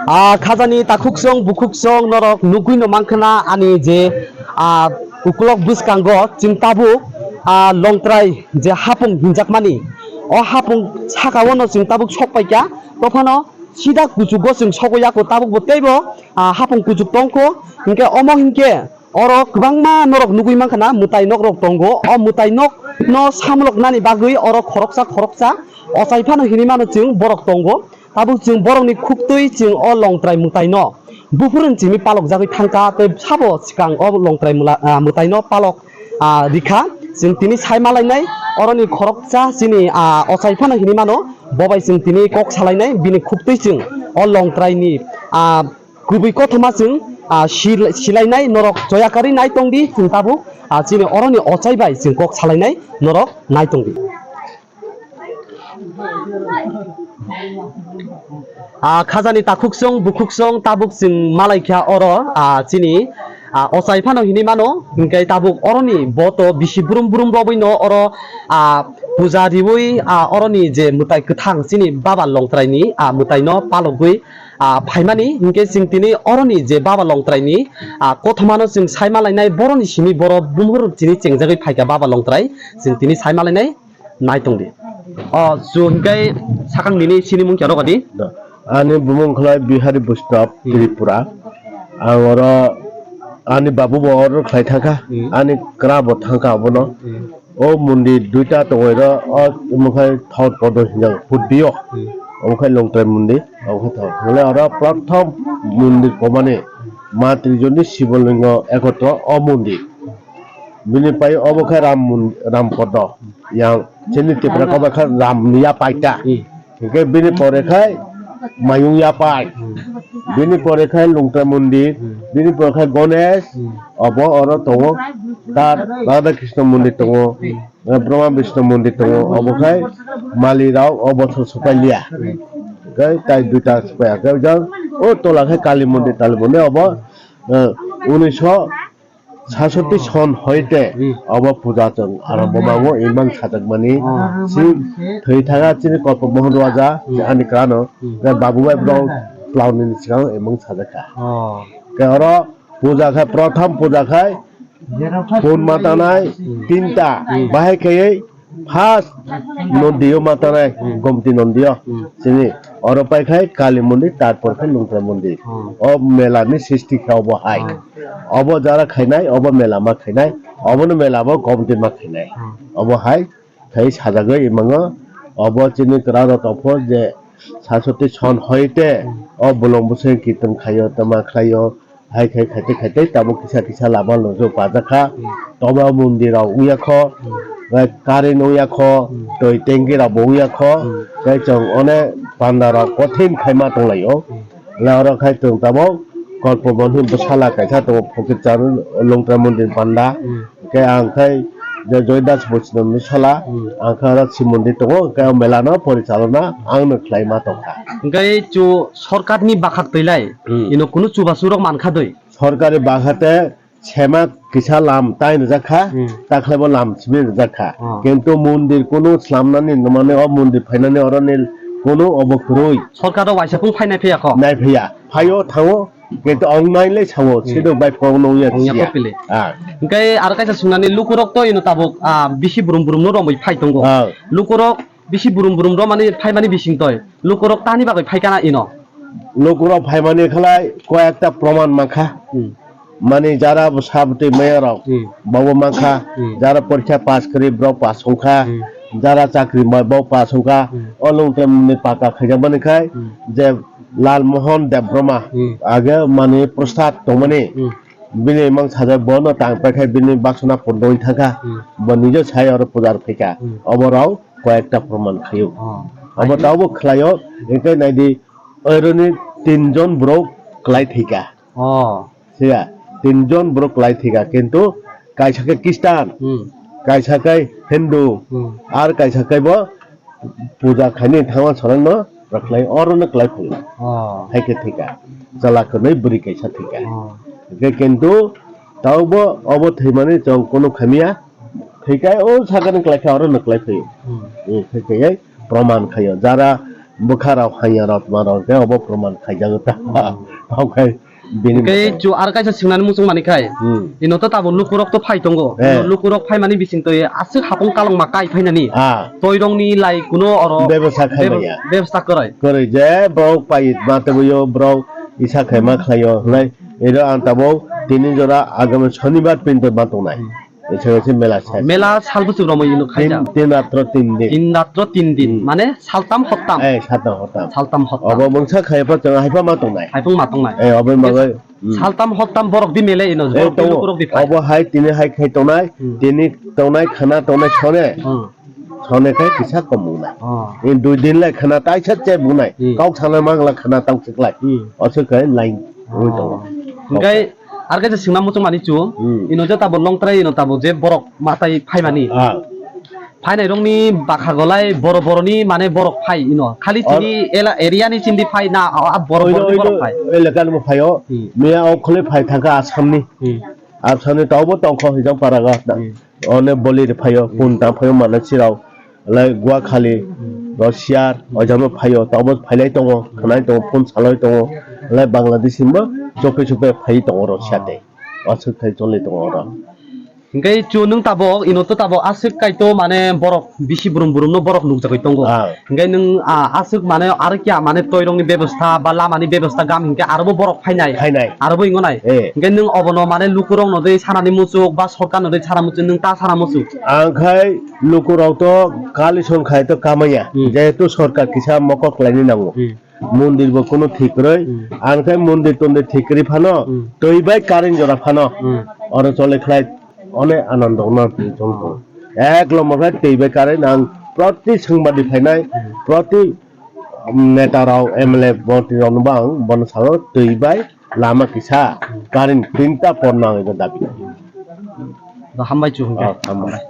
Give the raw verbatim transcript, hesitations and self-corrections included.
Ah, khajani takhuksong bukhuksong norok nugwi no mankha na ani je, ah, ukulok bwskango chwng tabuk, ah, longtrai je hapung hinjakmani. O hapung saka o no chwng tabuk sok paikha. Tophano sida kuchugo chwng sogwi yako tabuk bo teibo, ah, hapung kuchuk tongkho. Hinkhe omo hinkhe oro kwbangma norok nugwi mankha na mwtai nok rok tongo. O mwtai nok no samlok nani bagwi oro khoroksa khoroksa ochai phano hinwi mano chwng borok tongo. Tabuk chwng borokni khuktwi chwng o longtrai mwtaino buphuru chini palok jagwi thangkha, tei sabo swkang o longtrai mula-, ah, mwtaino palok, ah, rikha. Chwng tini sai malainai oroni khoroksa chini, ah, ochai phano hinwi mano, bobai chwng tini kok salainai, bini khuktwi chwng o longtraini, ah, kubui kothoma chwng, ah, sil-, silainai norok choyakari nai tongdi chwng tabuk, ah, chini oroni ochai bai chwng kok salainai norok nai tongdi. Ah, khajani takhuksong bukhuksong tabuk chwng malaikha oro, ah, chini, ah, ochai phano hinwi mano, hinkhe tabuk oroni bo to bisi brum brum rwbwi no oro, ah, puja riwi, ah, oroni je mwtai kwthang chini baba longtraini, ah, mwtaino palogwi, ah, phaimani, hinkhe chwng tini oroni je baba longtraini, ah, kothomano chwng sai malainai boroni simi boro bumhur chini chengjagwi phaikha baba longtrai chwng tini sai malainai. Nai tongdi. O, chwng hinkhe sakang nini sinimung khe rwgadi. Ani bumung khlai Bihari Bushnav, hmm, Tripura. Ang oro ani babu bo oro khlai thangkha. Hmm. Ani kra bo thangkha abono. Hmm. O mondir duita tongwi ro, o omo khai thor kodo hinjak putbio. Hmm. Omo khai longtrai mondir, omo khai thor. Hwnle oro prothom mondir komani ma trijoni Shivolingo ekotro o mondir. Bini pai obo khe Ram mon-, Ram Kodo. Yang chini Tipra koba khe Ram ni yapai ta. Hmm. Hingke bini pore khai Mayung yapai. Hmm. Bini pore khai Lungtra Mondir. Hmm. Bini pore khai Ganesh. Hmm. Obo oro tongo. Tar Radha Krishna Mondir tongo. Hmm. Eh, Brahma Vishnu Mondir tongo. Obo khai Mali rao obo so sopai liya. Hmm. Hingke tai duita sopai ya. Hingke jang o tola khai Kali Mondir, Kali Mondir obo, eh, unisho Sasoti son hoite, hmm, obo puja chwng arombo mango, imang sajakmani. Oh. Si thwi thaga chini Kolpo Mohon Raja, hmm, ani krano, hmm, babu bai bro plauni ni sikang imang sajakha. Oh. Ke oro puja khai, prothom puja khai, pun matanai, hmm, tinta, hmm, bahai khayai, First nondiyo matanai, hmm, Gomti nondiyo. Hmm. Sini oro pai khai Kali Mondir, tarpor khai Lungtra Mondir. Hmm. O mela ni sisti khe obo hai. Hmm. Obo jara khainai, obo mela ma khainai, obo no mela bo Gomti ma khainai. Hmm. Obo hai khai sajagwi imango, obo chini kwra rok tongpho je sasoti son hoite, hmm, o bolong bwswng kitung khaio, tama khlaio, Hai khai khaite khaite tabuk kisa kisa lama lojak pajak kha. Hmm. Toba mondir rok wngya kho, hmm, bai current wngya kho, hmm, twi tanki rok bo wngya kho, hmm, tei chwng one panda rok kothin khai ma tong lai o. Hmm. Le oro khai chwng tabuk Kolpo Mondir bwsala kaisa tongo, Phokir Chand Lungtra Mondir panda. Hmm. Khe ang khai je Joy Das Boisno ni sala, hmm, ang khe oro Shiv Mondir tongo, khe o mela no porichalona ang no khlai ma tong kha. Hingke chu sorkar ni bakhak twi lai, hmm, ino kunu chubachu rok man kha doi. Sorkari bakhate sema kisa lam tai rijak kha, hmm, takhlaibo lam simi rijak kha. Oh. Kintu mondir kunu slamnani, mane o mondir phainani oroni kunu obo kwrwi. Sorkar rok waisa phung phainai phiya kho? Nai phiya. Phaio thango, kintu ong nai le sao, hmm, sidok bai phone ong ya. Ong ya siya. Kopile. Ah. Hingke aro kaisa sungnani lukurok to ino tabuk, ah, bisi brum brum no romwi phai tongo. Ah. Lukurok bisi brum brum romani phaimani bising toi. Lukurok tani bagwi phai kana ino? Lukurok phaimani khlai koi ekta proman mankha. Hmm. Mani jara bo sabti maya rok, hmm, bobo mankha, hmm, jara porikha pass kwrwi borok pass wngkha, hmm, jara chakri ma bo pass wngkha, hmm, o lungte mani paka khaijakmani khai, hmm, je Lal Mohan Debbarma, hmm, age mani prostat tongmani, hmm, bini mang sajak bono tang paikha bini baksona pondoi thangkha, hmm, bo nijo sai oro pujar phaikha, hmm, obo rok koyekta proman khaio. Oh. Obo tabo khlaio, hingke naidi, oironi tinjon borok kwlai thwikha. Oh. Siya, tinjon borok kwlai thwikha, kintu kaisa khe Christian, hmm, kaisa khe Hindu, hmm, ar kaisa khe bo puja khaini thangma sonano rwkhlai, orono kwlai phungo. Oh. Hai khe thwikha. Chwla kwnwi bwrwi kaisa thwikha. Oh. Hingke kintu taubo obo thwimani chwng kunu khamya. Thwikai o sakani kwlai khe oro no kwlai phaio. Hmm. Hmm, thwikai proman khaio. Jara Bwkha rok hanya rok tma rok khe obo proman khaijago ta. Tongkhe bini Hwnkhe bwkhao. Chu ar kaisa swngnani muchung mani khai. Hmm. Ino to tabuk lukurok to phai tongo. Eh. Ino lukurok phai mani bising to aswk hapung kalongma kai phainani. Ah. Toirongni lai kuno oro Bebasa khai bebo-, manya. Bebasta kwrwi. Kwrwi je borok pai ma twibo borok isa khai ma khlaio. Lai ero ang tabuk tini jora agami shonibar pinto ma tongnai. Hmm. Ese ese mela sai. Mela sal bwswk romwi ino khaijak. Tin, tin ratro tin din. Tin ratro tin din. Hmm. Mane saltam hottam. Eh, saltam hottam. Saltam hottam. Obo mungsa khai pa tong, hai pa ma tongnai. Hai pung ma tongnai. Eh, obo bagwi, hmm. Saltam hottam borok di mele ino. Eh, borok di tongo. Lukurok di phai. Obo hai tini hai khai tongnai, hmm. Tini tongnai khana tongnai sone. Hmm. Sone khai kisa kom wngnai. Oh. In dui din lai khana tai sat che wngnai. Hmm. Kok sana mangla khana tang siklai. Hmm. Oso khai line. Ui tongo. Hwnkhe ar kaisa swngna muchung mani chu, hmm. Ino je tabuk longtrai ino tabuk je borok matai phaimani. Ah. Phainai rokni bwkha golai boro boroni mane borok phai ino. Khali or- chini ela-, area ni chindi phai na, a, a, boro boroni borok phai. Elaka ni bo phaio. Hmm. Miya o khole phai thangkha Assam ni. Hmm. Assam ni taubo tongkho hijab paraga. Hmm. One boli rw phaio, hmm. Phone ta phaio mana chirao. Lai Guakhali, hmm. Rosiar, hmm. Ojama phaio, tabo phailai tongo, khwnai tongo, phone salai tongo. Lai Bangladesh hinba chokhe chokhe phai tongo Rosia tei. Aswk khai choli tongo oro. Hingke chu nwng tabok, ino to tabok aswk kaito mane borok bisi brum brum no borok nukjagwi tongo. Ah. Hingke nwng, ah, aswk mane aro kya mane toirokni bebostha ba lamani bebostha gam hingke arobo borok phainai. Phainai. Arobo ingonai. Eh. Hingke nwng obono mane lukurok no dei sanani muchuk ba sorkar no dei sana muchuk nwng ta sana muchuk. Ang khai lukurok to kali song khai to kamaya. Hmm. Jehetu sorkar kisa mokok laini nango. Hmm. Mondir bo kuno thik kwrwi. Hmm. Ang khai mondir tondir thik kwrwi phano. Hmm. Twi bai current jora phano. Hmm. Oro chole khlai. One anando no tong tong. Ek lomo khe twi bai current ang proti swngbadi phainai, hmm. Proti, um, neta rok, M L A, montri rok no bo ang bono sao twi bai lama kisa, hmm. Current tinta porna ang dabi. Hambai chu hwnkhe. Ah, hambai.